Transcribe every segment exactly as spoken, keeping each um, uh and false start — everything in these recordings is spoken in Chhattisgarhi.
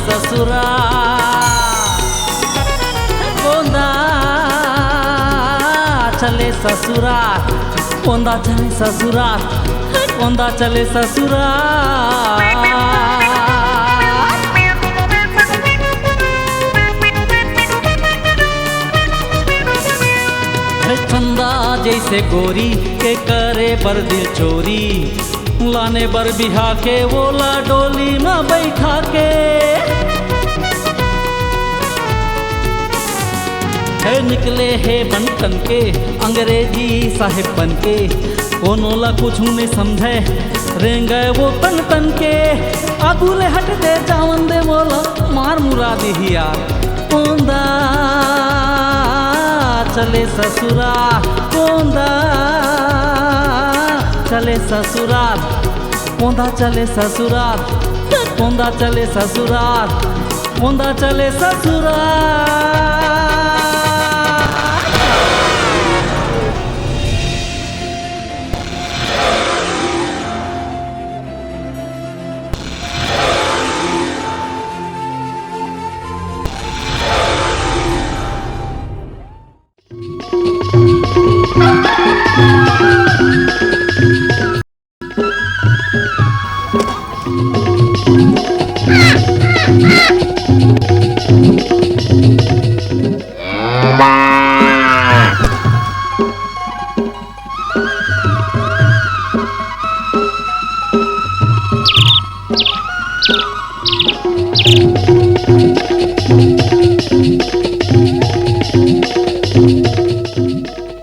ससुरा कोंदा चले ससुरा, कोंदा चले ससुरा, कोंदा चले ससुरा। चंदा जैसे गोरी के करे बर दिल चोरी, लाने बर बिहा के ओला डोली म बैठा के। हे निकले हे बंटन के अंग्रेजी साहेब बन के, कोनो ला कुछ नहीं समझे, रेंगे वो तन तन के। आगू ले हट दे जावन दे मोला, मार मुरा दिही यार। कोंदा चले ससुरा, कोंदा चले ससुरा, कोंदा चले ससुरा, कोंदा चले ससुरा, कोंदा चले ससुरा।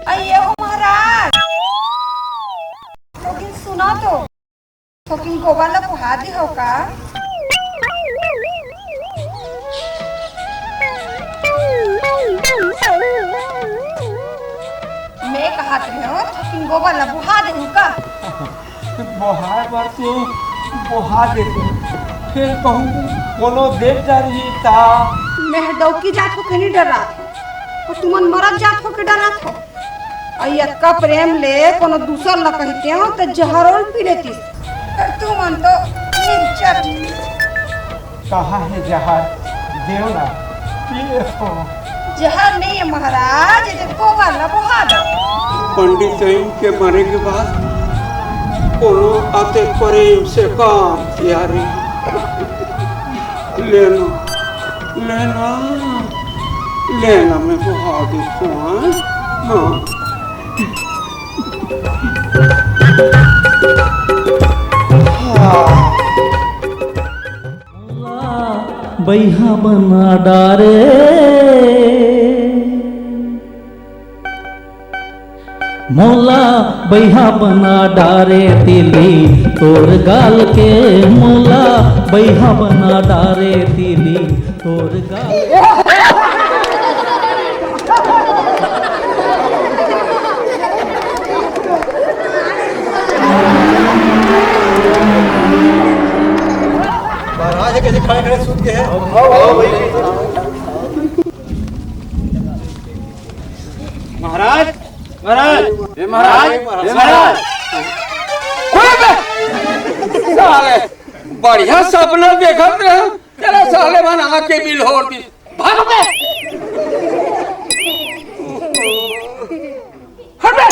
अइये हो महाराज, थोकिन सुना तो, थोकिन गोबर ला बुहा दे हो का? मैं कहत रहे हो, थोकिन गोबर ला बुहा दे हो का? बोहाय बर तो बोहा देते, फेर कहूँ कोनो देख डरही ता। मैं डौकी जात हो के नहीं डरात हो, तुमन मरत जात हो के डरात हो। अउ अतका प्रेम ले कोनो दूसर ला कहिते हो त जहर ओल पी लेतिस। फेर तुमन तो निपचट। कहाँ हे जहर? देव ना, पिए हो। जहर नहीं है महाराज, ये गोबर ला बोहा दो। पंडित साहब के मरे के बाद कोनो आते प्रेम से काम किया रे। लेना, लेना, लेना, मैं बोहा देता हूँ, हाँ? हाँ। मोला बइहा बना डारे, मोला बइहा बना डारे तिली तोर गाल के, मोला बइहा बना डारे तिली तोर गाल। महाराज कैसे खड़े खड़े सूत गए हैं। महाराज, महाराज, हे महाराज, हे महाराज। कोई बे? साले, बढ़िया सपना देखत रहे, तेरा साले मन आके बिल होड़ दी। भाग बे। हट बे।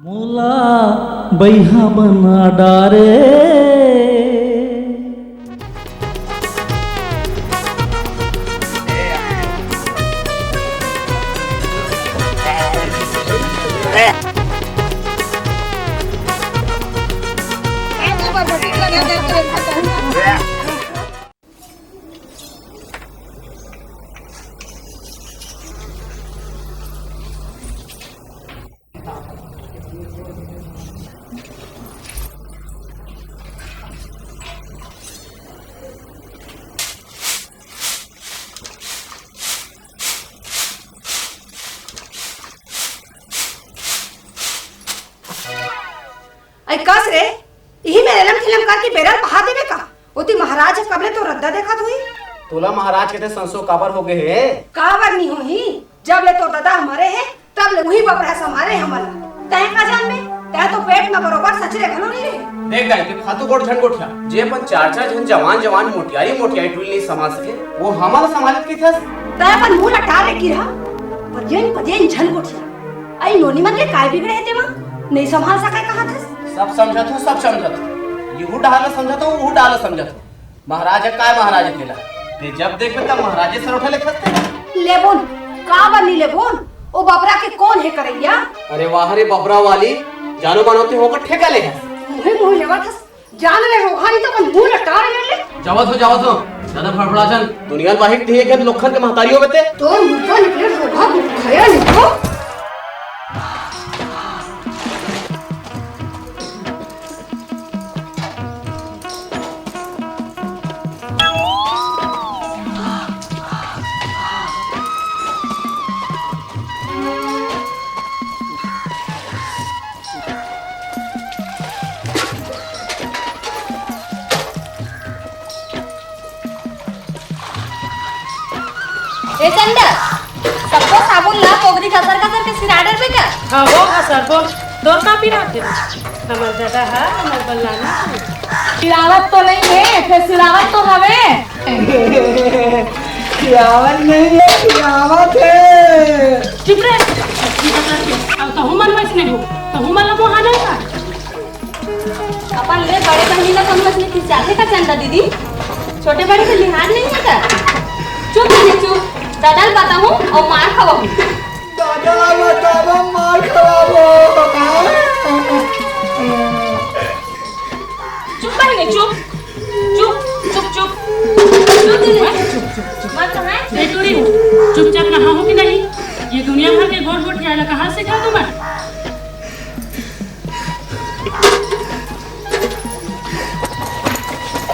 मोला बइहा बना डारे। कस रे, इही में रेलम खिलम करके बेरा ल पहा देबे का? ओती महाराज ह कब ले तोर रद्दा देखत होही। तोला महाराज के ते संसो काबर हो गे हे? काबर नी होही, जब ले तोर ददा ह मरे हे, तब ले उही बबरा ह संभारे हमन ला। तैं का जानबे, तैं तो पेट म बरोबर सचरे घलो नी रहे। देख दाई, ते फालतू गोठ झन गोठिया। जे अपन चार चार झन जवान जवान मोटियारी मोटियारी टुरी नी संभाल सके, वो हमन ला संभालत कहिथस? तैं अपन मुंह ल टार रे किरहा, पजेन पजेन झन गोठिया। अई नोनी मन के काय बिगड़े हे तेमा? नइ संभाल सकय कहत हस? सब समझत हों, सब समझत हों। इहू डहार ल समझत हों, उहू डहार ल समझत हों। महाराज हे काय महाराज हे तेला? ते जब देखबे तब महाराजे सर उठा लेथस ते। लेबोन, काबर नी लेबोन? ओ बबरा के कोन हे करइया? अरे वाह रे बबरा वाली, जानो मानो ते ओकर ठेका ले हस। मुहे मुहे लेवत हस, जान ले रोगहा नी त अपन मुंह ल टार ले ले। जावत हों, जावत हों, जादा फड़फड़ा झन। दुनिया ल बाहिर दिए के लोखन के महतारी होबे ते। तोर मुंह ले निकले रोगहा, मुंह खया निकलो। ए चंदा, सबो साबुन ला कोगरी घसर घसर के सिरा डरबे का? हाँ वो घसर, बोल, तोर का पिरात हे? हमर ददा हा, हमर बल्लाना। पिरावत तो नहीं हे, फेर सिरावत तो हवे। पिरावत नहीं हे, पिरावत हे। चुप रे, अब तहू मन वइसने हो, तहू मन ला मोहाना का? अपन ले बड़े बहिनी ला कोनो अइसने खिसियाथे का चंदा दीदी? छोटे बड़े के लिहाज नहीं हे का? चुप बहिनी चुप, ददा ल बताहूँ अउ मार खवाहूँ। ददा ल बताबो, मार खवाबो। चुप बहिनी चुप, चुप चुप चुप। चुप दीदी, चुप चुप चुप। मत कहाँ? ए टुरी, चुपचाप रहा हूँ कि नहीं? ये दुनिया भर के गोठ गोठियाय ला कहाँ सिखा तुमन?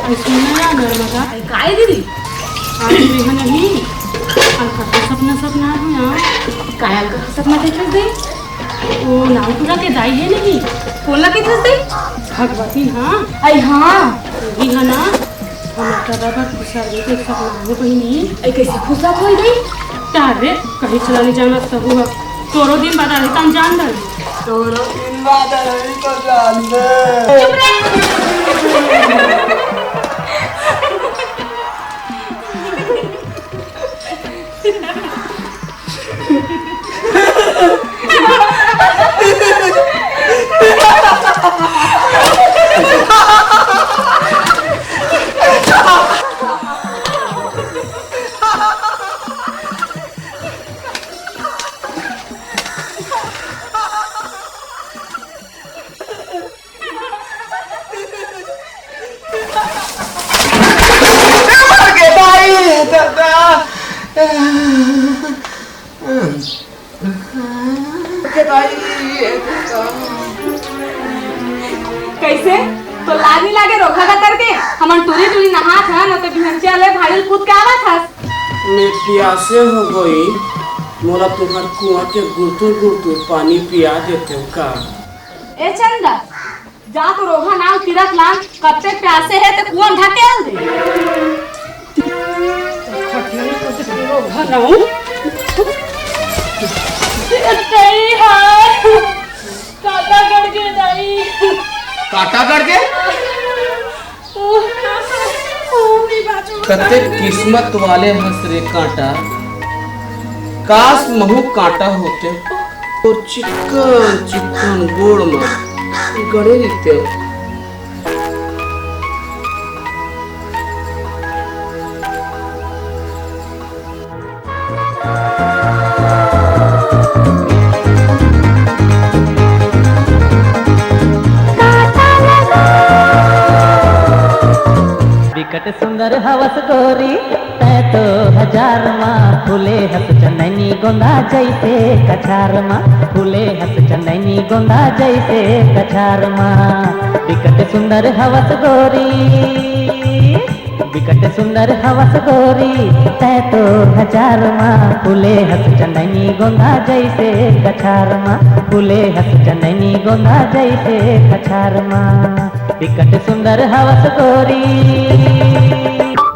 अरे सुन ना यार नर्मदा। अरे काय दीदी? आज मेहा नहीं, अलकरहा सपना सपनाय हों यार। काय अलकरहा सपना देखत हस दे? ओ नानपुरा के दाई हे नहीं, कोन ला कहिथस दे? भगवती हाँ। अरे हाँ। वही है ना, हमर ददा बर खुसरनी के सपना हे बहिनी। अरे कइसे खुसरत होही दे? तारे कहीं चला नहीं जाना तहू ह। तोरो दिन बाद आही त हम जान डरबो। तोरो दिन बाद आही त जान डरबो। चुप रे। कइसे? तोला लाज नइ लागे रोगहा गतर के? हमन टुरी टुरी नहात हन, अउ तैं बिहनचिया ले भारी ल कूद के आवत हस। मैं पियासे हो गई, मोला तुम्हर कुआं के गुरतुर गुरतुर पानी पिया देतेव का? ए चंदा, जा तो रोगहा नाव तीरथ लान, कत्ते प्यासे हे ते कुआं ढकेल दे। रोगहा नाव। ए दाई हाय, कांटा गड़ गे दाई। कांटा गड़ गे? कते किस्मत वाले हस रे कांटा, काश महू कांटा होते, तोर चिक्कन चिक्कन गोड़ म गड़े रहिते। बिकट सुंदर हवस गोरी, तैं तो हजार मा फूले हस चनैनी गोंदा जैसे कछार मा, फूले हस चनैनी गोंदा जैसे कछार मा। बिकट सुंदर हवस गोरी, बिकट सुंदर हवस गोरी, तै तो हजार मा फूले हस चंदैनी गोंदा जैसे कछार मा, फूले हस चंदैनी गोंदा जैसे कछार मा। बिकट सुंदर हवस गोरी।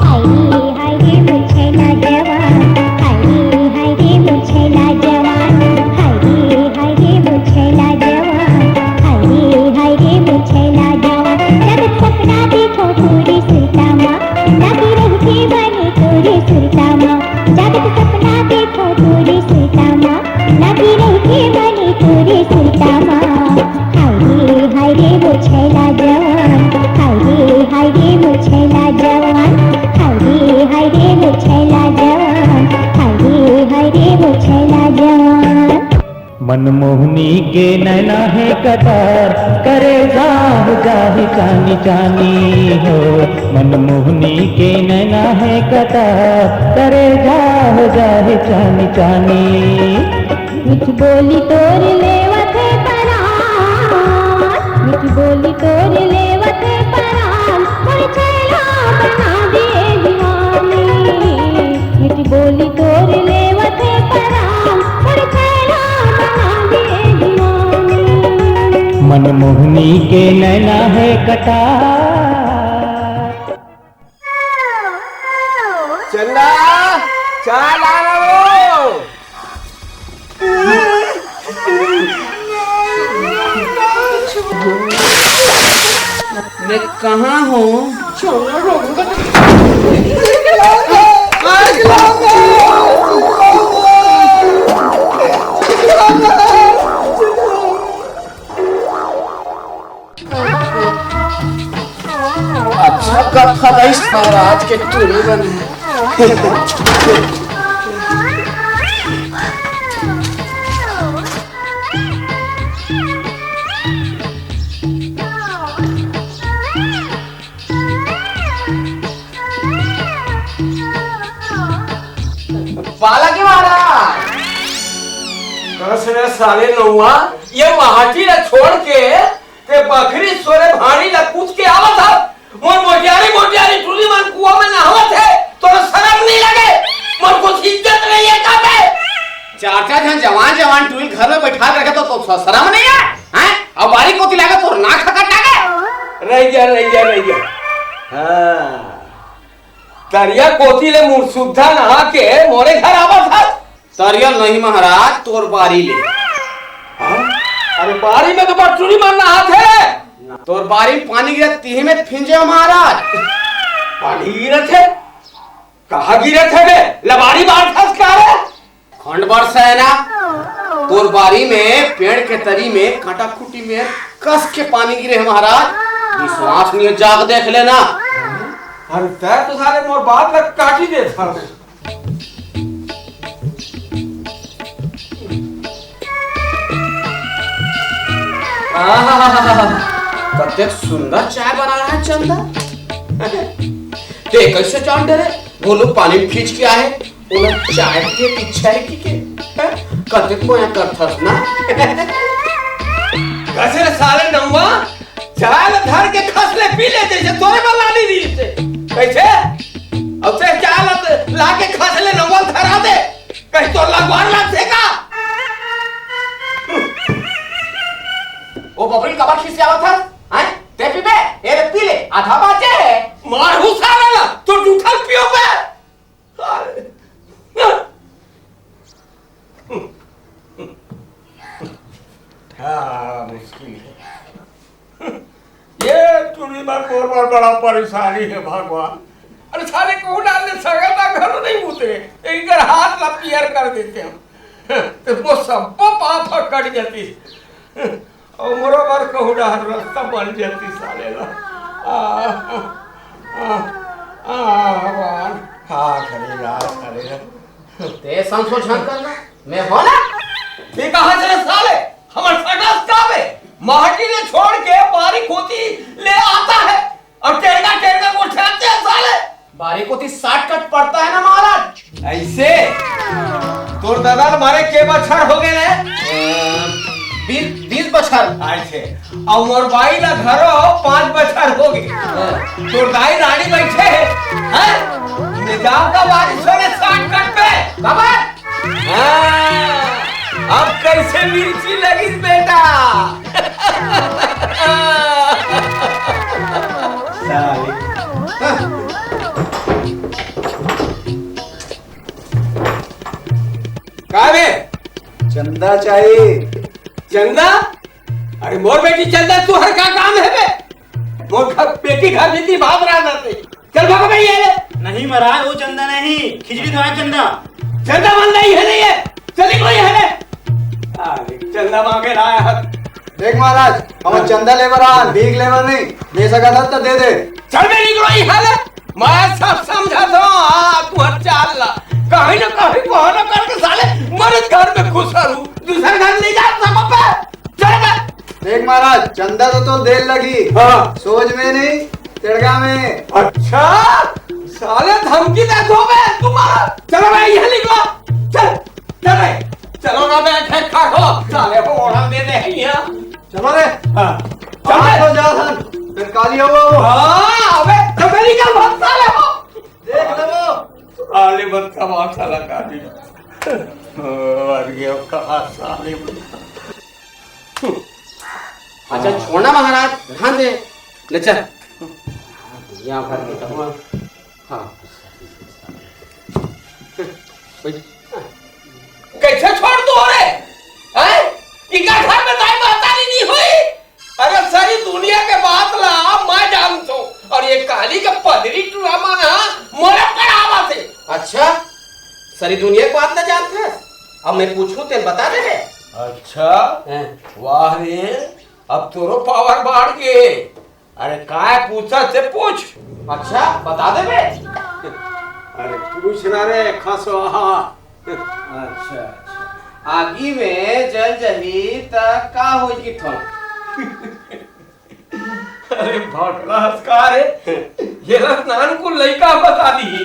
हाय रे, हाय रे, मोर छैला जवान। हाय रे, हाय रे, मोर छैला जवान। हाय रे, हाय रे, मोर छैला जवान। हाय रे, हाय रे, मोर छैला जवान। जब सपना देखो तोरे सुरता मा, लागे रहिथे बने तोरे सुरता मा। जब सपना देखो तोरे सुरता मा, लागे रहिथे बने तोरे सुरता मा। हाय रे, हाय रे, मोर छैला जवान। हाय रे, हाय रे, मोर छैला जवान। हाय रे, हाय रे, मोर छैला जवान। हाय रे, हाय रे, मोर छैला जवान। मनमोहनी के नैना हे कटार, करेजा हो जाही चानी चानी हो। मनमोहनी के नैना हे कटार, करेजा हो जाही चानी चानी। मीठ बोली तोर लेवत हे परान, मीठ बोली तोर लेवत हे परान, मोर छैला बना दे दीवानी। मीठ बोली तोर लेवत हे परान, मोर छैला बना दे दीवानी। मनमोहनी के नैना हे कटार। चंदा, चाय ला ना वो। मैं कहाँ हूँ? अच्छा कथा रहिस महाराज के टूरी बने। बालाजी महाराज, कस रे साले नौआ, ये माटी ला छोड़ के ते बखरी सोरे भाड़ी ला कूद के आवत हस। मोर मोटियारी, मोटियारी टूरी मन कुआं में नहावत हे, तोला शरम नहीं लगे? मोर कुछ इज्जत नहीं है का बे? चार चार झन जवान जवान टूरी घर में बैठा के रखे तो, तो शरम नहीं है? हैं? अब बारी कोती लागे तोर नाक हकट लागे। रह गया, रह गया, रह गया। हाँ। तरिया कोती ले मुरसुद्धा नहा के मोरे घर आवत हस। तरिया नहीं महाराज, तोर बारी ले। हाँ? अरे बारी में तो बटुरी मन नहात हे। तोर बारी में पानी गिरे तिही में फिंजे हो महाराज। पानी गिरत हे? कहाँ गिरत हे बे? लबारी बांटत हस का रे? खंड बरसा है ना, तोर बारी में पेड़ के तरी में कांटा खूंटी में कस के पानी गिरे है महाराज। विश्वास नहीं है, जाके देख लेना। अरे तै तो साले मोर बात ला काटी देत हस। आहा, कतेक सुंदर चाय बना रहा है चंदा। ते कैसे जान डरे? वो लोग पानी में खींच के आए, उन्हें चाय की इच्छा है कि के? हैं? कतेक मया करथस ना। कैसे रे साले नौआ? चाय ल धर के खस ले पी ले, जैसे तोरे बर लानी रहिस हे। कैसे? अब ते चाय ल ला के खस ले नौआ ल धरा दे। कहीं तो लगवार लगथे का? ओ बबरी, काबर खिसियावत हस? हैं? ते पीबे? ए ले, पी ले, आधा बाचे हे। मारहूं साला ला, तो जूठा ल पियो बे। हाँ, मुश्किल है। ये टूरी बर मोर बर बड़ा परेशानी है भगवान। अरे साले कहूं डाल दे, सगा ता घलो नहीं मुते। इनकर हाथ ला पियर कर देते हम। तो वो सब पाप ह कट जाती। अउ मोरो बर कहूं डाहर रस्ता बन जाती साले ला। आ, आ, आ, भगवान, का करे ला, करे ला। ते संसो झन करना, मैं हो ना? ते कहाँ से रे साले? हमर सगा स का बे? माटी ले छोड़ के बारी कोती ले आता है और टेढ़ा टेढ़ा गोठियाते हैं साले। बारी कोती shortcut पड़ता है ना महाराज। ऐसे? तोर ददा ल मरे के बछर हो गए रे? अ, बीस, बीस बछर। ऐसे। अउ मोर बाई ला घरो पाँच बछर हो गए। हाँ। तोर दाई रानी बैठे है, मिर्ची लगिस बेटा। साले। का बे? चंदा चाहिए। चंदा? अरे मोर बेटी चंदा, तुंहर का काम हे बे? मोर घर, बेटी घर में ती बात रहा ना ते। चल भागो बे, ये ले। नहीं महाराज, वो चंदा नहीं, खिचड़ी धोए चंदा। चंदा मन नहीं है, नहीं है। चली कोई है ले। अरे, चंदा मांगे रहा है। देख महाराज, हम हाँ। चंदा लेबर आन, भीख लेबर नहीं। दे सकत हस त दे दे। चल बे, निकलो ये हाल है। मैं सब समझा दो, हाँ, तू हर चाल ला। कहीं ना कहीं बहाना करके साले मरद घर में घुस रहू। दूसरे घर नहीं जा सकत बे। चल बे। देख महाराज, चंदा तो, तो देर लगी। हाँ। सोच में नहीं, तिड़गा में। अच्छा, साले धमकी दे दो बे तुम्हारा। चलो बे, यहाँ निकलो। चल, चल बे। चलो ना बे, ठीक ठाक हो। साले को ओढ़ा दे दे यहाँ। चलो रे। हाँ। चल बे। आज तो जा धन, फिर काली हो वो। हाँ, अबे, तो मेरी क्या बात साले हो? देख ले वो। साले बदतमीज साला काली। मर गया कहा साले। अच्छा, छोड़ना महाराज, रहन दे। ले चल। दुनिया भर के कहूँ। हाँ। कैसे छोड़ दो रे? हैं? इनका घर में दाई महतारी नहीं हुई? अरे, सारी दुनिया के बात ला मैं जानथों। और ये काली के पदरी टूरा मन ह मोला पढ़ावत हे। अच्छा, सारी दुनिया के बात ला जानथस? अब मैं पूछूं, तेन बता दे रे। अच्छा, हैं? वाह रे, अब तोरो पावर बढ़ गे। अरे, काय पूछत हे पूछ। अच्छा, बता दे बे। अरे, पूछ ना रे, खसवा। अच्छा, अच्छा। आगी में जल जही त का होई किथों? अरे भटला हस का रे? ये रस नानकुन लइका बता दी।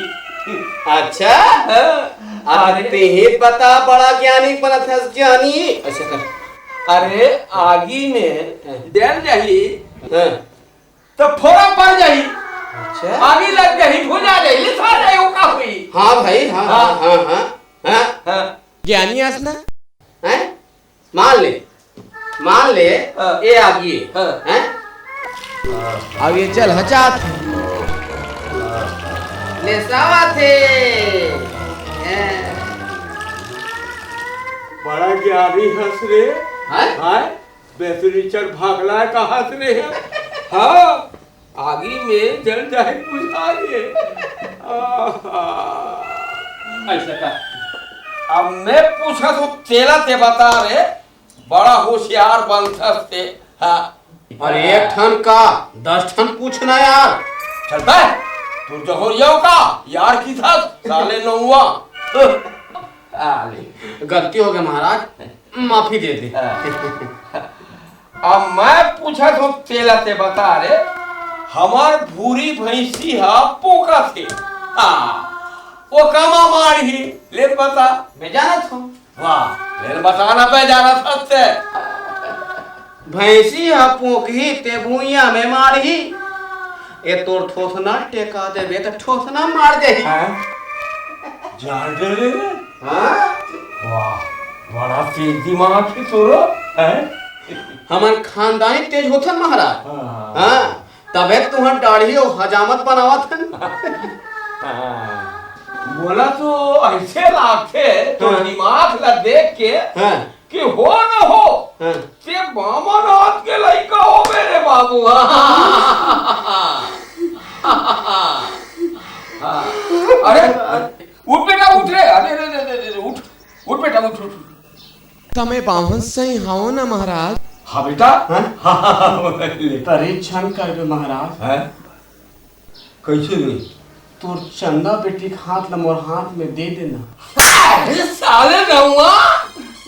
अच्छा? हाँ। अब अरे। तेही बता, बड़ा ज्ञानी बनत हस ज्ञानी। ऐसे कर। अरे आगी में हाँ। जल जही हाँ। तो फोड़ा पड़ जाही। अच्छा। आगी लग जाही, भुंजा जाही, लिसा जाही, वो का हुई? हाँ भाई, हाँ, हाँ। हाँ, हाँ, हाँ, हाँ। हाँ। ज्ञानी हस ना? हैं? मान ले, मान ले, हाँ। ए आगी, हाँ। हैं? अब ये जल हचात हे। ले सावा थे। हैं। बड़ा ज्ञानी हस रे। हैं? हैं? बेसुरी चढ़ भागला है कहाँ से रे? हाँ, आगी में जल जाही बुझा रे। आहा। ऐसा का? अब मैं पूछत हों तेला ते बता रे, बड़ा होशियार बनथस ते। हाँ। अरे एक ठन का, दस ठन पूछना यार। चल बे, तू जहोरिया का यार किथस, साले नौवा। आ ले। गलती हो गया महाराज, माफी दे दे। हाँ। अब मैं पूछत हों तेला ते बता रे, हमर भूरी भैंसी ह पोकत हे। हाँ, वो कामा माड़ही, ले बता। मैं जानत हों। वाह, ले बता ना, मैं जानत हस ते। भैंसी ह पोकही ते भुइयां में माड़ही। ए तोर थोथना टेका देबे त ठोसना मार देही। हाँ? जान डरे रे? हाँ? वाह, बड़ा तेज दिमाग हे तोरो, हैं? हमन खानदानी तेज होथन महाराज। हाँ। हाँ, तभे तुहर दाढ़ी अउ हजामत बनावत हन। हाँ। मोला तो ऐसे लागथे, तो हाँ। दिमाग ला देख के हाँ। कि हो न हो, हाँ। ते बामानाथ के लइका होबे रे बाबू। हाँ। अरे, अरे, उठ बेटा, उठ रे। अरे, अरे, अरे, अरे, उठ, उठ बेटा, उठ, उठ, उठ। त मैं बाम्हन सही हवं ना महाराज? हाँ बेटा। हाँ? परीक्षण करबे महाराज। हैं? कैसे रे? तोर चंदा बेटी के हाथ ला मोर हाथ में दे देना। अरे साले नौवा,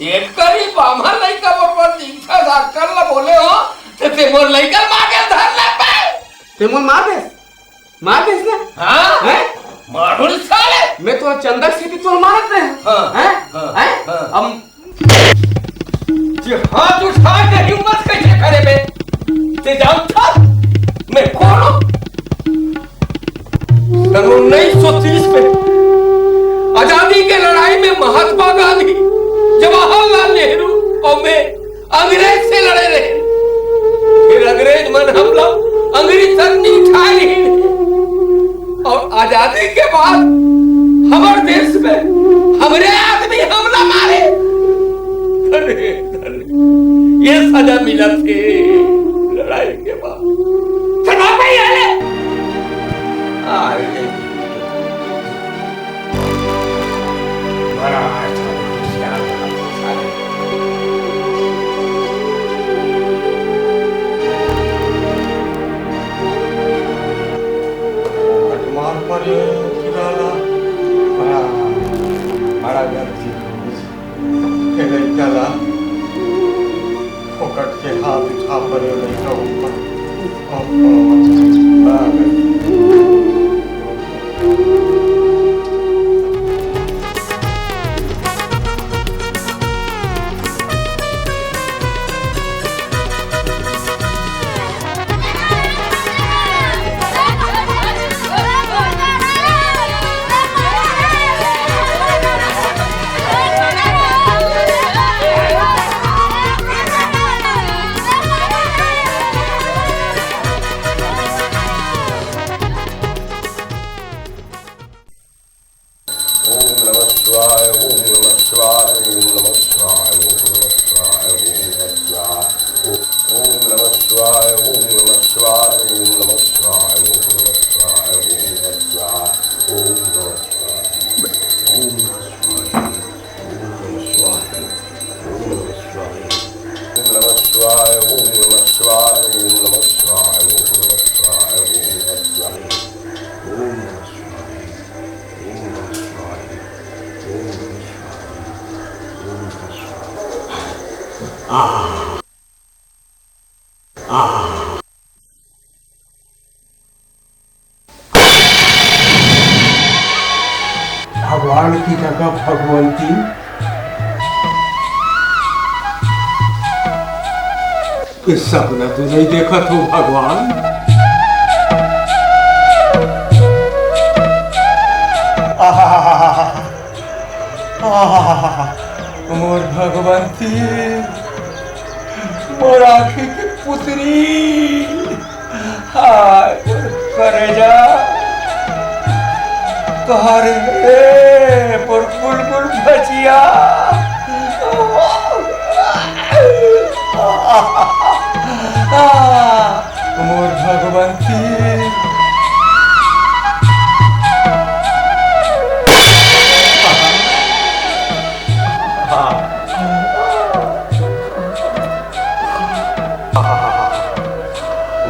एक करी बाम्हन लइका बरोबर दीक्षा साकर ला बोले हो, ते, ते मोर लइका मार के धर ले पे। ते मोर मार दे, मार दे इसने। हाँ? हैं? मारूं साले। मैं तो चंदा से भी तो मारत रहे। हाँ, हैं? हाँ, हैं? हाँ। अब ये हाथ उठा के हिम्मत कैसे करे बे? ते जानता मैं कौन हूँ? सन उन्नीस सौ तीस में आजादी के लड़ाई में महात्मा गांधी, जवाहरलाल नेहरू अउ मैं अंग्रेज से लड़े रहेन। फेर अंग्रेज मन हमला अंगरी तक नइ उठाय रहिन। अउ आजादी के बाद हमर देश में हमरे आदमी हमला मारे। अरे, अरे, ये सजा मिलत हे लड़ाई के बाद। चलो भाई, आले। आ, ये बड़ा अच्छा होशियार बना साले। मार पर चुराला। बड़ा, बड़ा गलती हो गई। ए लइका ला फोकट के हाथ उठा परे लइका ऊपर। ओहो, आ गई। ओम नमः शिवाय, ओम नमः शिवाय, ओम नमः शिवाय, ओम नमः शिवाय, ओम नमः शिवाय, ओम नमः शिवाय, ओम नमः शिवाय, ओम नमः शिवाय, ओम नमः शिवाय, ओम नमः शिवाय, ओम नमः शिवाय, ओम नमः शिवाय, ओम नमः शिवाय, ओम नमः शिवाय, ओम नमः शिवाय, ओम नमः शिवाय, ओम नमः शिवाय, ओम नमः शिवाय, ओम नमः शिवाय, ओम नमः शिवाय। ओम नमः शिवाय। ओम नमः शिवाय। ओम नमः शिवाय। आह। आह। भगवान की जगह भगवंती। ये सपना तो नहीं देखा था भगवान। आहा, आहा, मोर भगवंती, मोर आँखी के पुतरी, हाय मोर करेजा, कहाँ रे मोर बुलबुल बचिया? मोर भगवंती।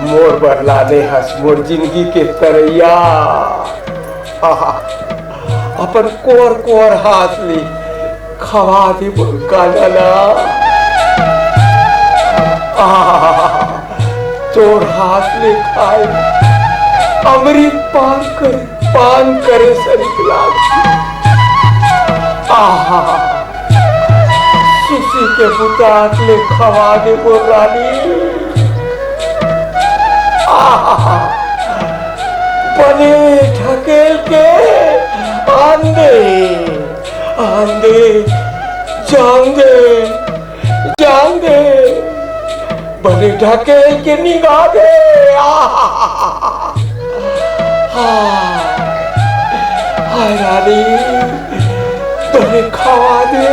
मोर बर लाने हस मोर जिनगी के तरैया। अपन कोर कोर हाथ ले खवा दे मोर काना ला। आहा, तोर हाथ ले खाए अमृत पान करे, पान करे सनिक लाग। आहा, सुसी के बुतात ले खवा दे मोर रानी। आहा, बने ढकेल के आन दे, आन दे, जान दे, जान दे, बने ढकेल के निगा दे। आहा, हाय रानी, बने खवा दे,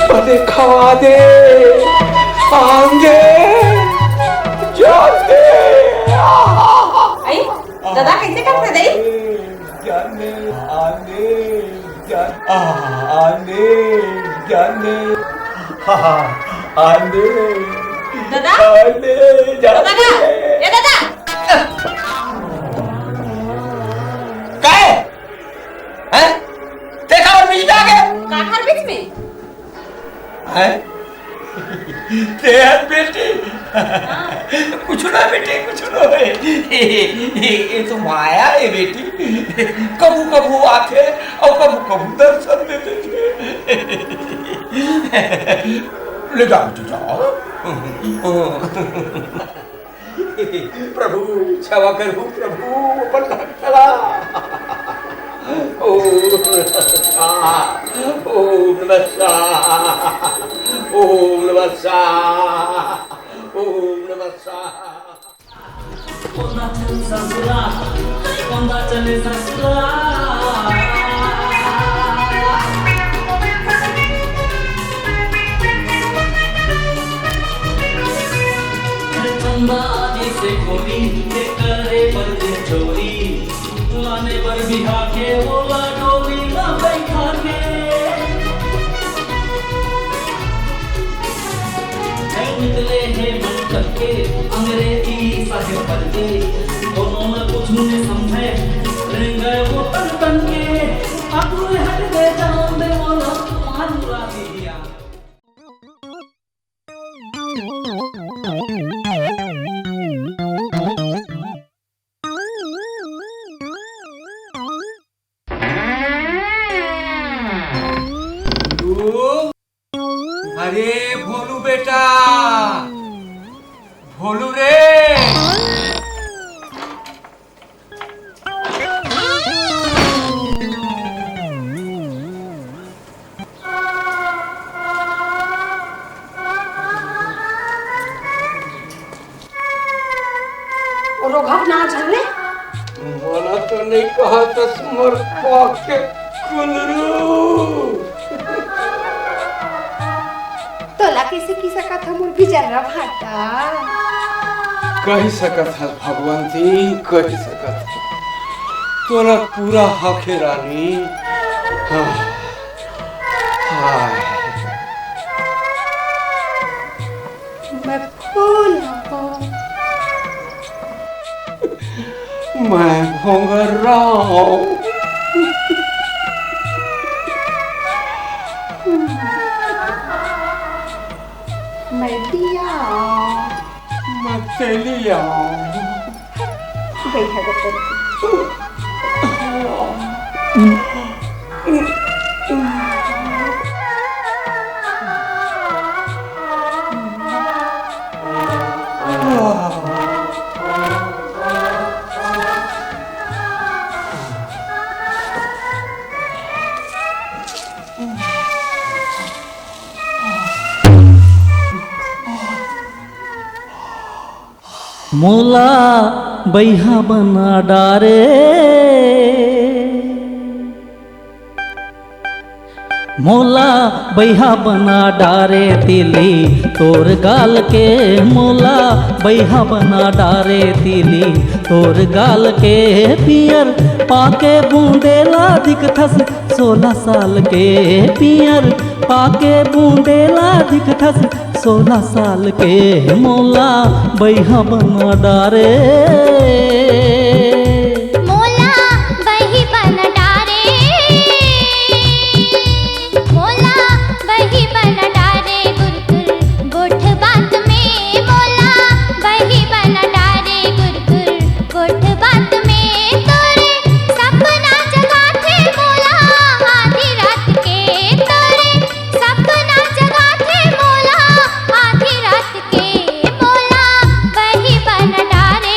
बने खवा दे, आन दे, जान दे। आहा। आई, दादा, कैसे करते दई? जाने, आने, जाने, आने, जाने, आने, दादा? आने, दादा, जाने। ए दादा! काय? हैं? ते काबर बीच में आ गए? काखर बीच में? हैं? ते हर बेटी। हाँ। कुछ ना बेटी, कुछ ना। ये, ये, ये तो माया है बेटी। कभू कभू आथे अउ कभू कभू दर्शन दे देथे। ले जा बेटी, जा। प्रभु, क्षमा करहू प्रभु, अपन भक्त ला। ओम नमः शिवाय, ओम नमः शिवाय। ओम नमः शिवाय। ओम नमः शिवाय। कोंदा चले ससुराल, कोंदा चले ससुराल। चंदा आदि से कोरी, के करे बर दे चोरी। लाने बर बिहा के ओला डोली ला बैठा के। निकले हे मन करके अंग्रेजी साहेब बन के, कोनो न कुछ ने समझे, रेंगे वो तन तन के। अब हट दे जान दे वो लोग मानुरा दिया। अरे भोलू बेटा, भोलू रे। रोघा ना झल्ले। मोला तो नहीं कहा था मोर पाक के कुलरू। तोला कैसे की सकत ह मोर बिजर्रा भाटा? कही सकत ह भगवंती, कही सकत ह। तोला पूरा हक हे रानी। हाँ। हाय। मैं फूल हूँ। मैं भोंगरा हूँ। मैं दिया। मैं तेलिया। बैठा कर। मोला बइहा बना डारे, मोला बइहा बना डारे तिली तोर गाल के, मोला बइहा बना डारे तिली तोर गाल के। पियर पाके बूंदेला दिखथस सोलह साल के, पियर पाके बूंदेला दिखथस सोलह साल के। मोला बइहा बना डारे। मोला बइहा बना डारे। मोला बइहा बना डारे गुरतुर गोठ बात में। मोला बइहा बना डारे गुरतुर गोठ बात में। तोरे सपना जगाथे मोला आधी रात के। तोरे सपना जगाथे मोला आधी रात के। मोला बइहा बना डारे।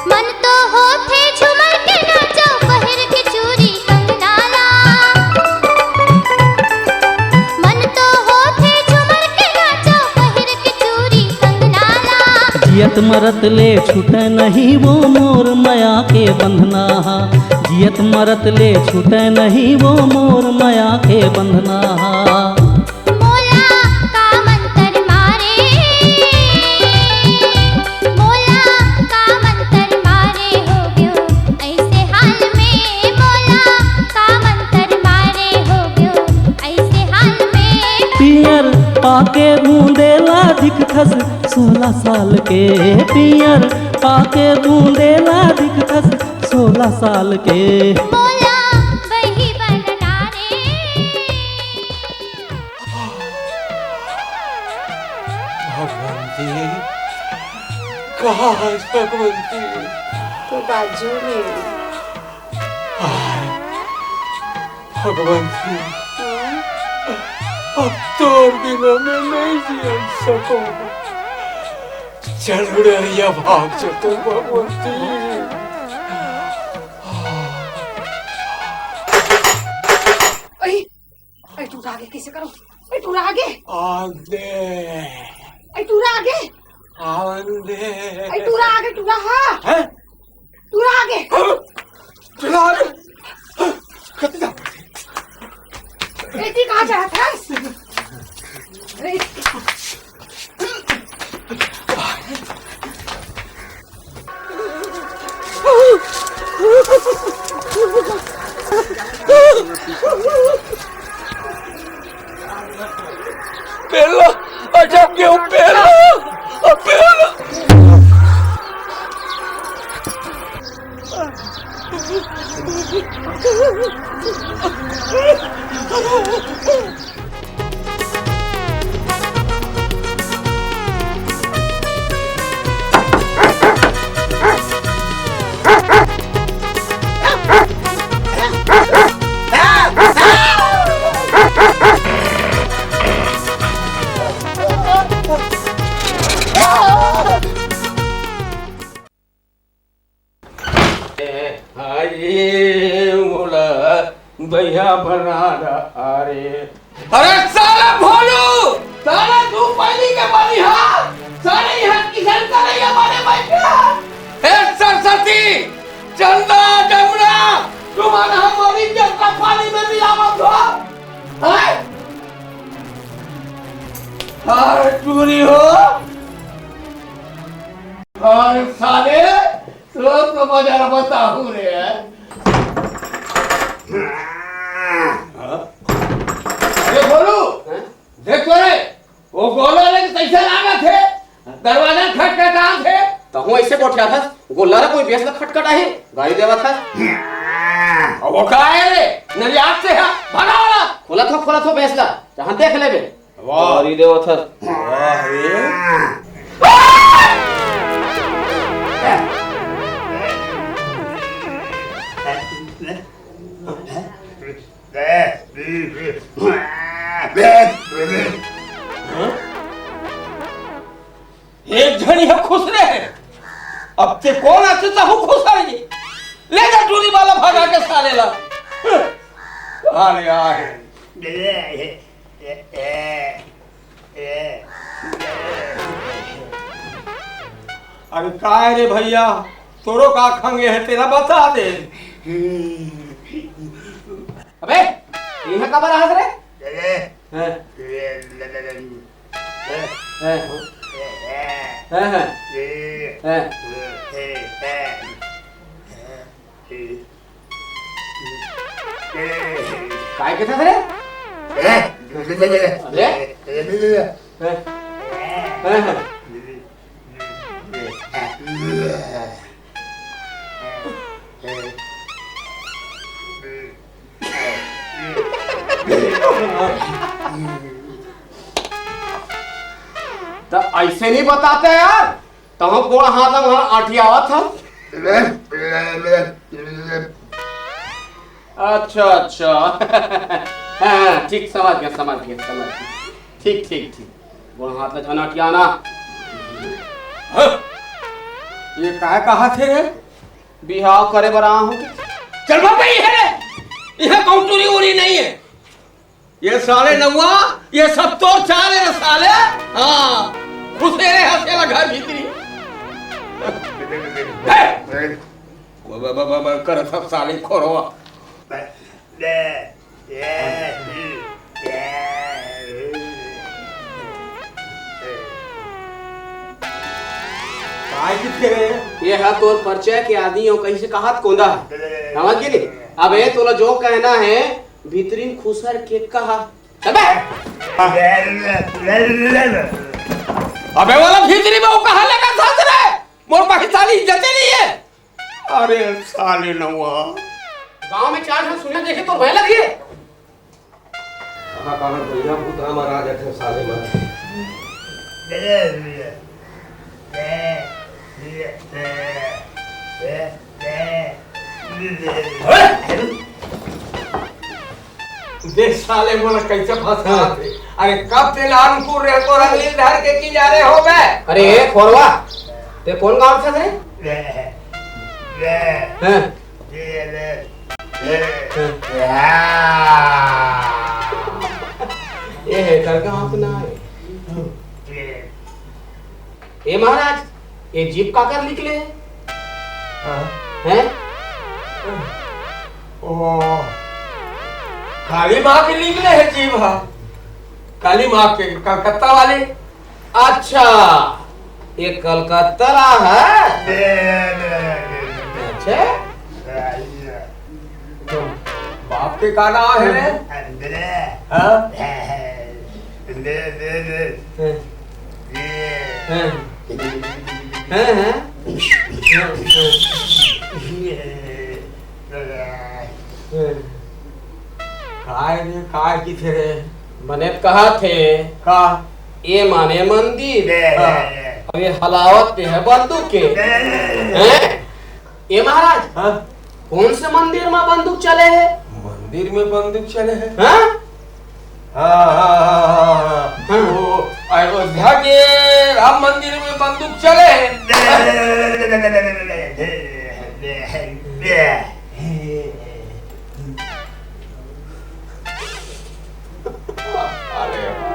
मन तो होथे झुमर के नाचो पहिर के चूरी कंगना ला। मन तो होथे झुमर के नाचो पहिर के चूरी कंगना ला। जियत मरत ले छूटे नहीं वो मोर मया के बंधना हा। जियत मरत ले छूटे नहीं वो मोर मया के बंधना हा। मोला का मंतर मारे, मोला का मंतर मारे हो गयो ऐसे हाल में। मोला का मंतर मारे हो गयो ऐसे हाल में। पियर पाके बूंदेला दिखथस सोलह साल के, पियर पाके बूंदेला दिखथस सोलह साल के। मोला बइहा बना डारे। भगवंती, कहाँ है भगवंती? तो बाजू में। भगवंती, अब तोर बिना मैं नहीं जी सकूं। चल उड़ैया भाग चल भगवंती। अई, अई टूरा आगे, कइसे करो? अई टूरा आगे। आंदे। अई टूरा आगे। आंदे। अई टूरा आगे, टूरा, हाँ। हैं? टूरा आगे। हाँ? टूरा आगे। कति जा? एती कहाँ जात हस? अरे। बेला, अच्छा क्यों बेला? बेला। अरे, मोला भैया बना रहा रे। अरे साला भोलू, साला तू पहिली के बनिहार, साले यहाँ किसान का नहीं हमारे भाई का। हे सरस्वती, चंदा, जमुना, तुम्हारा हमारी जल का पानी में मिलावत हो। हैं? अरे टूरी हो। अरे साले, तो, तो मजा बताऊं रे। हाँ? अरे भोलू, हैं? देख तो रे, वो गोला ले कैसे लागत हे? दरवाजा खटखटात हे। तहूँ ऐसे गोठियाथस, गोला रे कोई बेस ला खटखटाही, गारी देवत हस। अब वो का हे रे? नरियात से हा, भगा वाला। खोलत हो, खोलत हो बेस ला, जहाँ देख लेबे। वाह। गारी देवत हस। वाह रे। हाँ? एक झन ह खुश रहे, अब ते कोन आथे तहूँ खुश रहे। ले जा टूरी वाला भगा के साले ला। साले आहे। अरे काय रे भैया, तोरो का खंगे हे तेला बता दे। अबे, इहाँ काबर आहत रे? हैं? हैं, हैं। हैं, हैं। काय कथस रे? अरे? हैं? हैं, हैं। त ऐसे नहीं बताते यार, तहूँ गोड़ हाथ ला वहाँ अटियावत हस। अच्छा, अच्छा। हाँ, हाँ, ठीक, समझ गया, समझ गया, समझ गया। ठीक, ठीक, ठीक। गोड़ हाथ ला झन अटियाना। हाँ? ये काय कहाथे रे? बिहाव करे बर आए हँव। चल बाबा, ये रे। इहाँ कहूँ टूरी उरी नहीं हे। ये साले नउआ, ये सब तोर चाल हे रे साले। हाँ, खुश हे रे हँसे ला घर भीतरी। हे! ब-, ब-, ब-, ब-, ब-, करत हस साले खोरवा। काय किथे रे? ये हा तोर परिचय के आदमी हो, कहीं से कहा त कोंदा हे। समझ गे नहीं? अब ये तोला जो कहना हे, भीतरी खुसर के कहा। चल बे। अबे वाला भीतरी में वो कहा लगा था रे? मोर पाकिस्तानी इज्जत ही नहीं है। अरे साले नवा। गांव में चार ठन सुने देखे तो भय लगी है। कहाँ कहाँ भैया भूतरा महाराज थे साले मन। देख साले, मोला कैसे फंसा हाँ। थे। अरे, कब से नानकुन रहे तो रंगली धर के किनारे हो गए। अरे, ए खोरवा, ते कौन गांव से रे? हाँ। ये है करके हाथ ना आए। ए महाराज, ये जीप काकर निकले है? हाँ। हैं? ओ, काली माँ के निकले है जीप, हाँ। काली माँ के, कलकत्ता वाले। अच्छा, ये कलकत्ता रहा है? अच्छा। तो बाप के का नाम है रे? हाँ? हाँ। हाँ, हाँ। हाँ, हाँ। हाँ। काय रे, काय किथे रे? मने कहा थे का? ये माने मंदिर। हाँ। अब ये हलावत ते है बंदूक के। हैं? ए महाराज, हाँ? कौन से मंदिर में बंदूक चले है? मंदिर में बंदूक चले है? हाँ? हाँ, हाँ, हाँ, हाँ, हाँ। हाँ। वो अयोध्या के राम मंदिर में बंदूक चले है। अरे, अरे।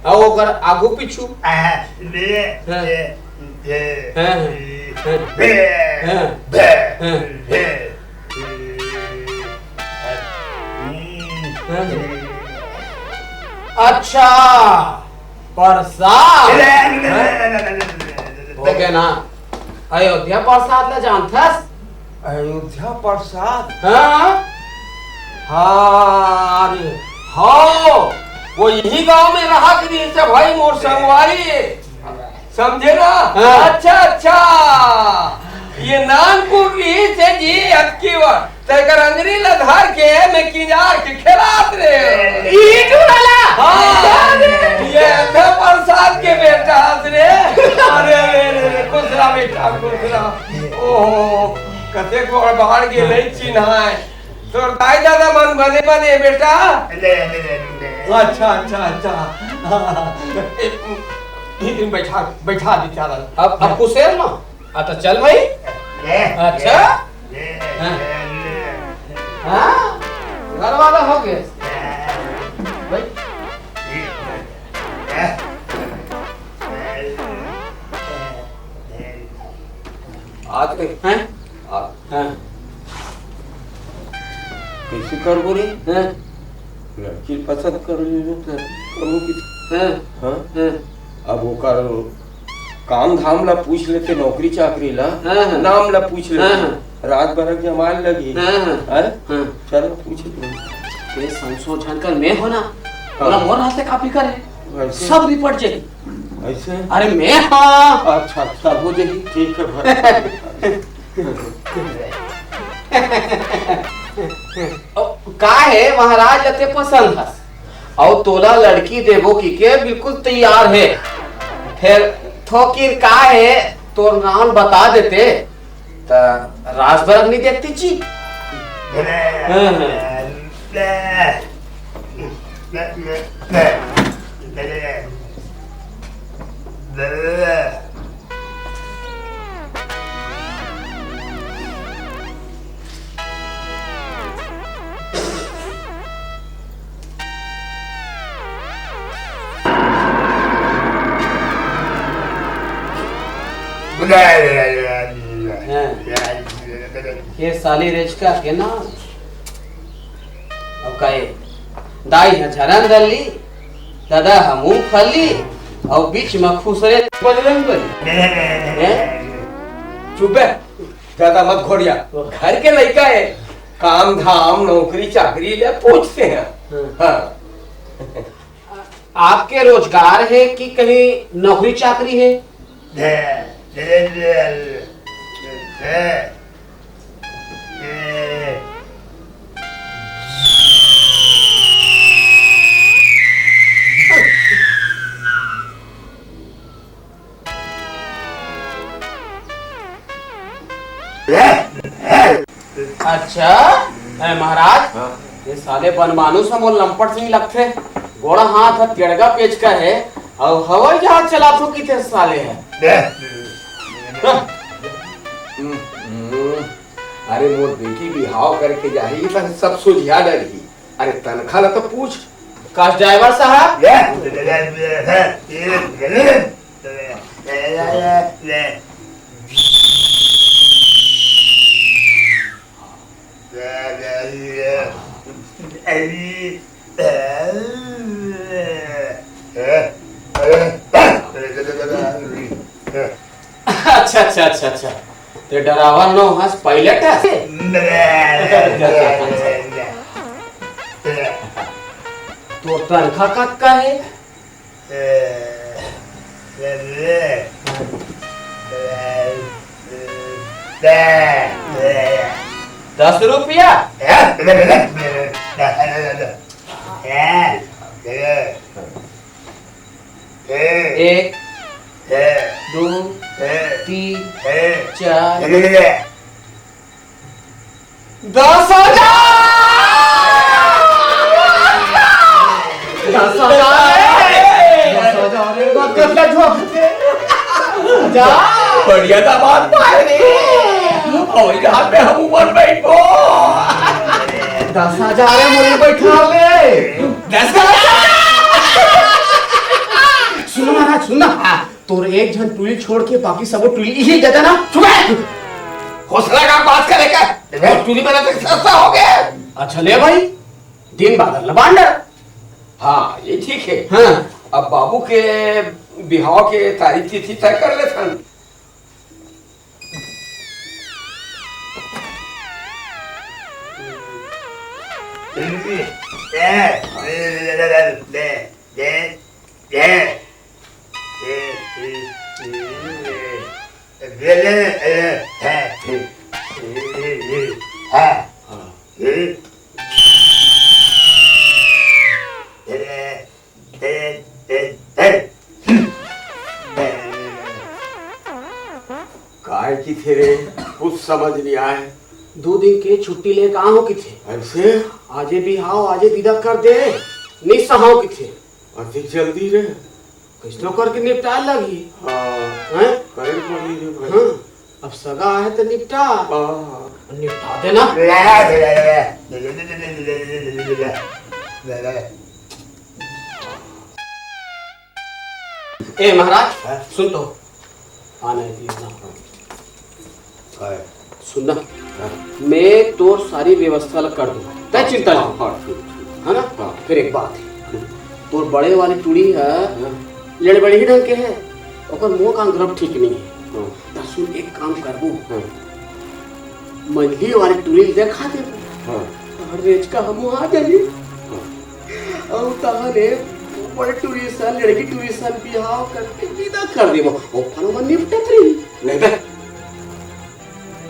आओ, ओकर आगू पीछू। आ, ले, हाँ। ले, ले, हाँ, हाँ। ले, हाँ। ले, हाँ। ले, हाँ। ले, ले, हम्म। हाँ। अच्छा, प्रसाद। ले, ले, ले, ले, ले, ले, ले, ले, ले। हो गया ना? अयोध्या प्रसाद ला जानथस? अयोध्या प्रसाद? हाँ। हाँ, अरे, हाँ, वो यही गांव में रहा कि नहीं से भाई मोर संगवारी, समझे ना? हाँ। अच्छा, अच्छा, ये नानपुर रही से जी अतकी वर। तेकर अंगरी ला धर के मैं किंजार के खेलात रे। ई टूरा ला? हाँ, ये थे प्रसाद के बेटा हस रे। अरे, अरे, अरे, अरे, खुश रहा बेटा, खुश रहा। ओहो, कते गोड़ बाहर के नहीं चिन्हाय। तोर दाई दादा मन बने बने बेटा। ले, ले, ले, ले। अच्छा, अच्छा, अच्छा। हाँ, हाँ, हाँ। ए, ए, बैठा, बैठा दी चादर। अब, अब कुशेर ना? हाँ, तो चल भाई। ले, अच्छा? ले, ले, हाँ। ले, ले। हाँ, घर वाला हो गए। ले। भाई। आज के हैं? आ, हाँ। कैसे करबो रे? हाँ। लड़की पसंद कर लेबो तो करबो कि हाँ। हाँ? हाँ। अब ओकर काम धाम ला पूछ लेते, नौकरी चाकरी ला, हाँ, हाँ। नाम ला पूछ लेते। हाँ, हाँ। रात बरक जमाए लगी। हाँ, हाँ। हैं? हाँ। चल पूछ ले। ये संशोधन कर मैं हो ना? हाँ। बोला मोर हाथ से कॉपी करे। वैसे? सब निपट जाए। ऐसे? अरे मैं हाँ। अच्छा, अच्छा, हो जाही। ठीक है भाई। ओ, का है महाराज, अते पसंद हस। अउ तोला लड़की देबो की के बिल्कुल तैयार है। फिर थोकिन का है, तोर नाम बता देते, त राजभर नहीं देखती जी। हाँ, हाँ। हाँ। ये साली रेचका के ना। अब काहे? दाई ह झरन दली, ददा ह मूंगफली, अउ बीच म खुसरे बजरंग बली। हैं? चुप बे, ज्यादा मत घोड़िया। घर के लइका है, काम धाम, नौकरी चाकरी ले पूछते हैं। हाँ। हाँ। आपके रोजगार है कि कहीं नौकरी चाकरी है? अच्छा, है महाराज, हाँ। ये साले बनमानुस ह मोर लंपट सिंह लगथे। गोड़ा हाथ ह तेड़गा पेचका हे, अउ हवाई जहाज चलाथो किथे साले ह। दे। हम्म, हम्म। अरे मोर बेटी बिहाव करके जाही त सब सुझिया डरही। अरे तनखा ला तो पूछ। कस ड्राइवर साहब? दे। अच्छा, अच्छा, अच्छा, अच्छा। ते डरावा नो हस, पायलट हस? तोर तनखा कतका हे? दस रुपया। एक, दू, तीन, चार। दस हजार! दस हजार रे! दस हजार रे, बस कर ले, जो जा। बढ़िया दामाद पाए रे। हवाई जहाज में हम ऊपर बैठबो। दस हजार रे, मोरे बैठा ले। दस हजार! सुन ना महाराज, सुन ना। हाँ। तोर एक झन टुरी छोड़ के बाकी सबो टुरी इही दे देना। चुप है। हौसला का बात करे का? वो टुरी मेरा तो सस्ता हो गया। अच्छा ले भाई, दिन बादर लबांडर। हाँ, ये ठीक है। हाँ। अब बाबू के बिहाव के तारीख तिथि तय कर लेथन। काय किथे रे? कुछ समझ नहीं आए। दो दिन के छुट्टी ले का हो किथे? ऐसे? आजे बिहाव, आजे विदा कर दे। नहीं सहाव किथे। अधिक जल्दी रे। कैसनो करके निपटाए लगही। हाँ। हैं? करे पड़ी रे भाई। हाँ। अब सगा आहे तो निपटा। हाँ। निपटा देना। ए महाराज, हाँ? सुन तो। आना है, please ना। काय? सुन ना। हाँ। मैं तोर सारी व्यवस्था ला कर दूँ। तै चिंता हाँ, ना। हाँ, ठीक, ठीक। है ना? हाँ। फिर एक बात है। तोर बड़े वाली टुरी है, हाँ। लड़बड़ही ढंग के है। ओकर मुंह कान गरब ठीक नहीं है। हाँ। त सुन, एक काम करबो। हाँ। मंझली वाली टुरी ल देखा देबो। हाँ। तहार रेचका हमू आ जाही। हाँ। अउ तहाने बड़े टुरी सन, लड़की टुरी सन बिहाव करके विदा कर देबो। ओ फनो मन निपटत रही। नहीं बे।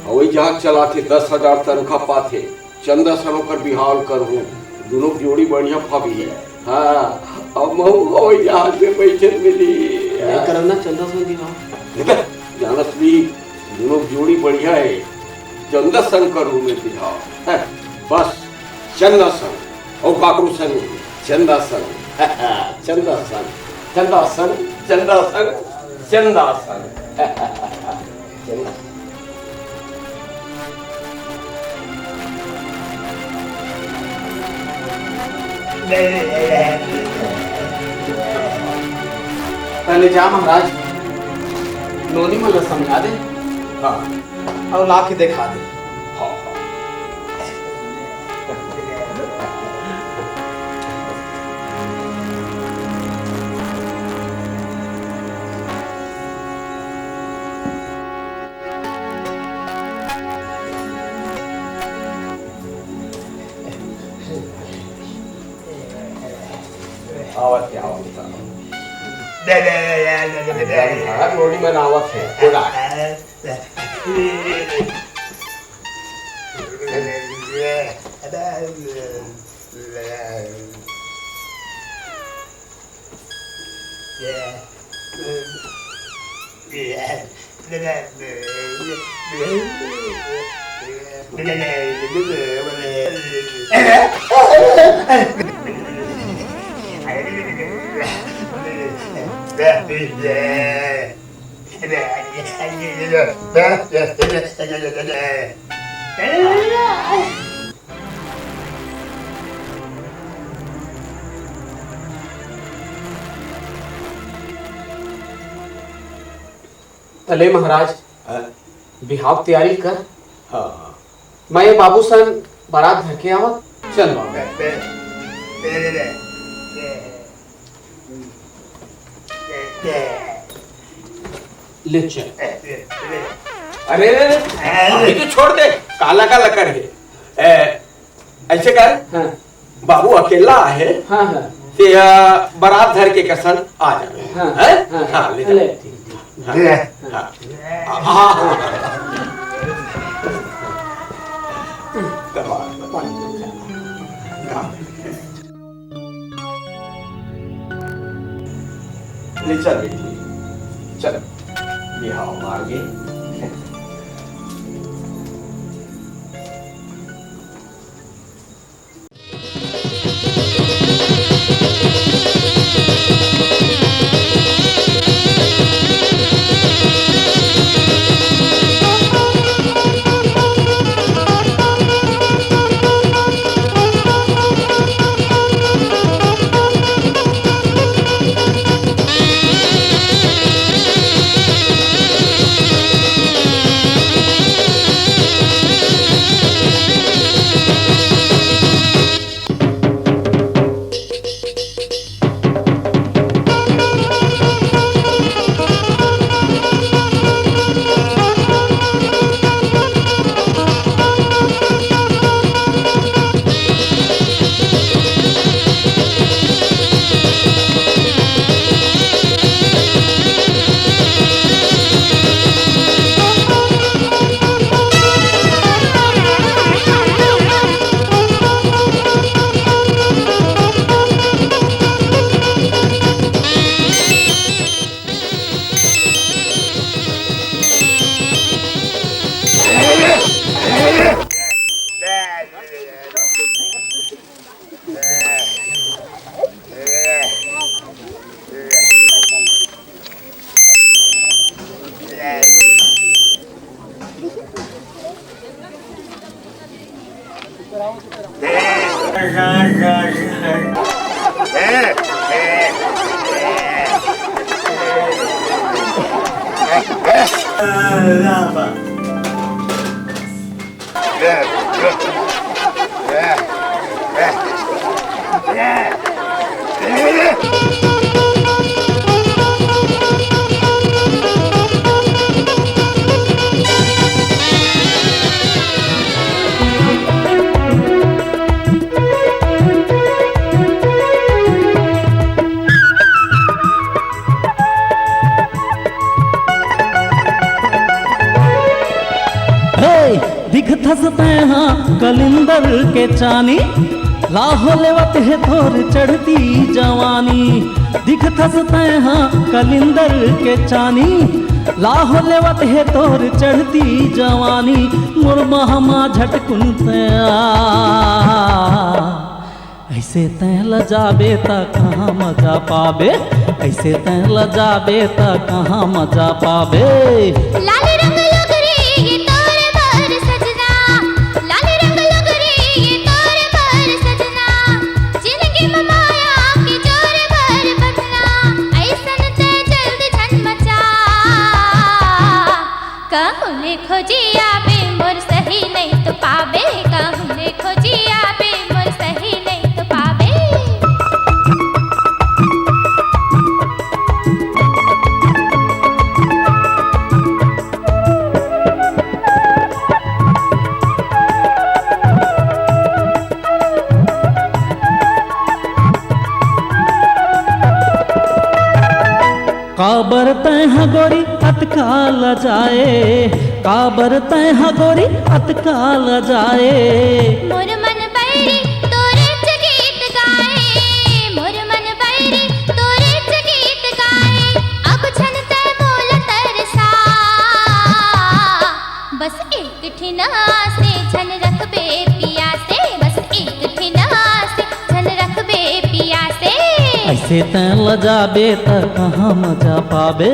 हवाई जहाज चलाथे, दस हजार तनखा पाथे। चंदा सन ओकर बिहाव करहूँ। दुनों जोड़ी बढ़िया फबही। हाँ, अब महू हवाई जहाज में बैठे मिली। नहीं करब ना चंदा सन बिहाव। देख, जानत भी, दुनों जोड़ी बढ़िया है। चंदा सन करहूँ मैं बिहाव। हाँ, बस, चंदा सन। अउ काकरो सन, चंदा सन। चंदा सन, चंदा सन, चंदा सन, चंदा सन। चंदा। पहले जा महाराज, नोनी मन ला समझा दे। हाँ। अउ ला के देखा दे। हाँ, हाँ। आवत हे, आवत हे। दे, दे, दे, दे, दे, दे, दे। अरे, भाड़ा नोनी मन आवत हे, कोई ना। त ले महाराज, हाँ? बिहाव तैयारी कर। हाँ। मैं ये बाबू सन बारात धर के आवत। चल बाबू। ले चल। अरे, अरे, अरे, अभी तो छोड़ दे, काला काला कर है। ए, ऐसे कर, हाँ। बाबू अकेला आहे, हाँ, हाँ। ते, अ, बारात धर के कसन आ जावे। हाँ, हैं? हाँ, हाँ, ले जा। ले, ठीक, ठीक। हाँ, ले। हाँ। हाँ, हाँ, हाँ। कमाल, कमाल। ले चल बेटी, चल, बिहाव मार के। हे, दिखथस तैं हा कलिंदर के चानी, लाहो लेवत हे तोर चढ़ती जवानी। दिखथस तैं हा कलिंदर के चानी, लाहो लेवत हे तोर चढ़ती जवानी। मोर बाह मा झटकुन तैं आ, अइसे तैं लजाबे त कहाँ मजा पाबे, अइसे तैं लजाबे त कहाँ मजा पाबे। लाल रंग लुगरी ये तोरे बर सजना, लाल रंग लुगरी ये तोरे बर सजना, जिनगी म माया के जोर बर बजना, अइसन तैं जल्द झन मचा। कहूँ ले खोजी आबे मोर सही नइ तो पाबे, कहूँ ले खोजी आबे मोर सही नइ तो पाबे। काबर तैं हा गोरी अतका लजाए, काबर तैं हा गोरी अतका लजाए। मोर मन बैरी तोरे च गीत गाए, मोर मन बैरी तोरे च गीत गाए। अब झन तैं मोला तरसा, बस एक ठिन आस से तैं लजाबे त कहाँ मजा पाबे।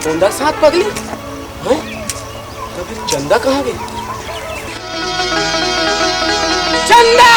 चंदा के साथ पगली? हैं? तो फिर चंदा कहाँ गई? चंदा!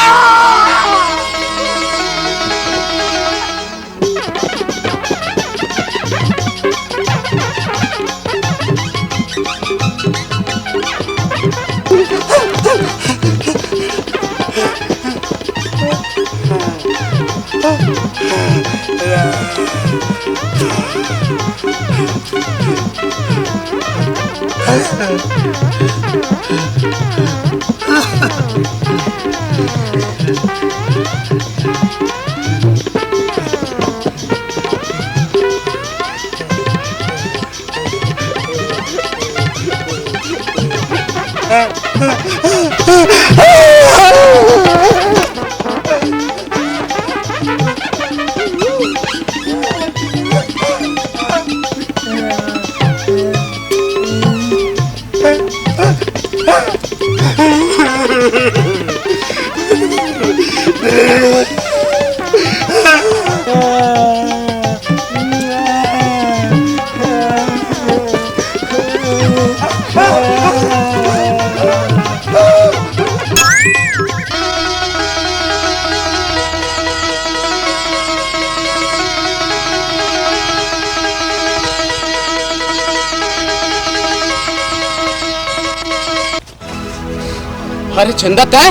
अरे चंदा, तै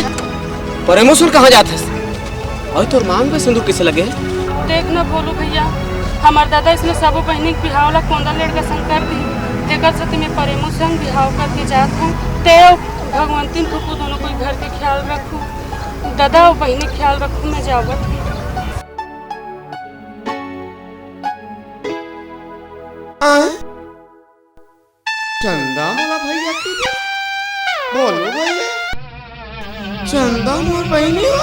परेमू संग कहाँ जात हस? अउ तोर मांग में सिंदूर कइसे लगे हे? देख न भोलू भैया, हमर दादा इसने सबो बहिनी के बिहाव ला कोंदा लेड़का संग कर दी। तेकर सेती मैं परेमू संग बिहाव करके जात हूँ। ते अउ भगवंती फूफू दोनों कोई घर के ख्याल रखू। दादा अउ बहिनी के ख्याल रखू, मैं जावत हूँ। चंदा मोला भैया के दे। बोलो भैया। चंदा मोर बहिनी हो।